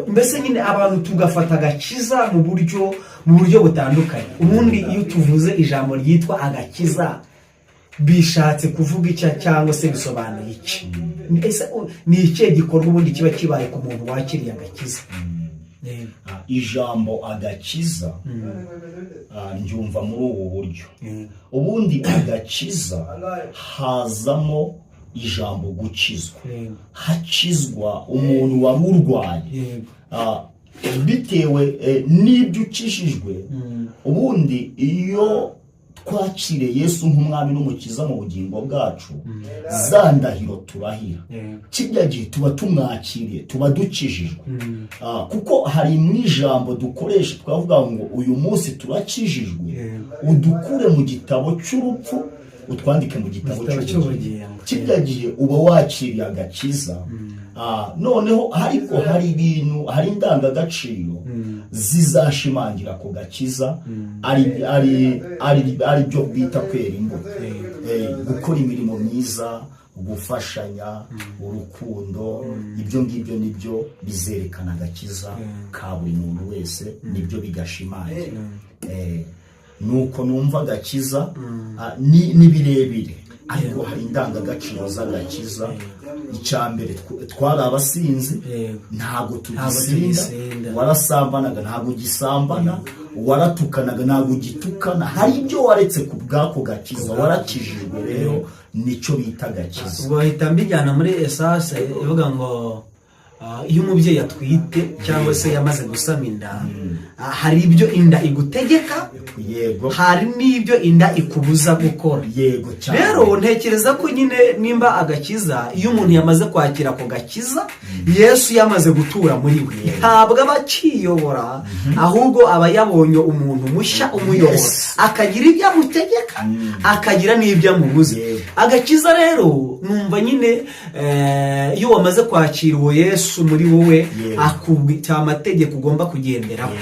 Mbese nyine abantu tugafata agakiza mu buryo butandukanye. Ubundi iyo tuvuze ijambo ryitwa agakiza, bishatse kuvuga icya cyangwa se bisobanuye iki? Ese ni ikihe gikorwa ubundi kiba kibaye ku muntu wakiriye agakiza? Yego. Ijambo agakiza, ndyumva muri ubu buryo. Ubundi agakiza hazamo ijambo gukizwa. Hakizwa umuntu wari urwaye. Bitewe n'ibyo ukijijwe. Ubundi iyo twakiriye Yesu nk'umwami n'umukiza mu bugingo bwacu, za ndahiro turahira, kijya gihe tuba tumwakiriye, tuba dukijijwe. Kuko hari n'ijambo dukoresha twavuga ngo uyu munsi turakijijwe, udukure mu gitabo cy'urupfu, utwandike mu gitabo gitabo cy'ubugingo. Cy'ubugingo. Kijya gihe uba wakiriye agakiza. Noneho ariko hari ibintu, hari indangagaciro zizashimangira ako gakiza, ari byo bita kwera imbuto. Gukora imirimo myiza, gufashanya, urukundo, ibyo ngibyo nibyo bizerekana agakiza ka buri muntu wese, nibyo bigashimangira. Nuko numva agakiza, ni birebire, ariko hari indangagaciro z'agakiza. Icya mbere, twari abasinzi, ntabwo tugisinda. Tugisinda. Warasambanaga, ntabwo ugisambana. Waratukanaga, ntabwo ugitukana. Hari ibyo waretse ku bw'ako gakiza, warakijijwe. Rero nicyo bita agakiza. Ubwo bahita mbijyana muri essence ivuga ngo iyo umubyeyi atwite cyangwa se yamaze gusama inda, hari ibyo inda igutegeka, hari n'ibyo inda ikubuza gukora. Yego cyane. Rero ntekereza ko nyine nimba agakiza, iyo umuntu yamaze kwakira ako gakiza, Yesu yamaze gutura muri we, ntabwo aba akiyobora, ahubwo aba yabonye umuntu mushya umuyobora, akagira ibyo amutegeka, akagira n'ibyo amubuza. Agakiza rero numva nyine, iyo wamaze kwakira uwo Yesu muri wowe, akubwira amategeko ugomba kugenderaho.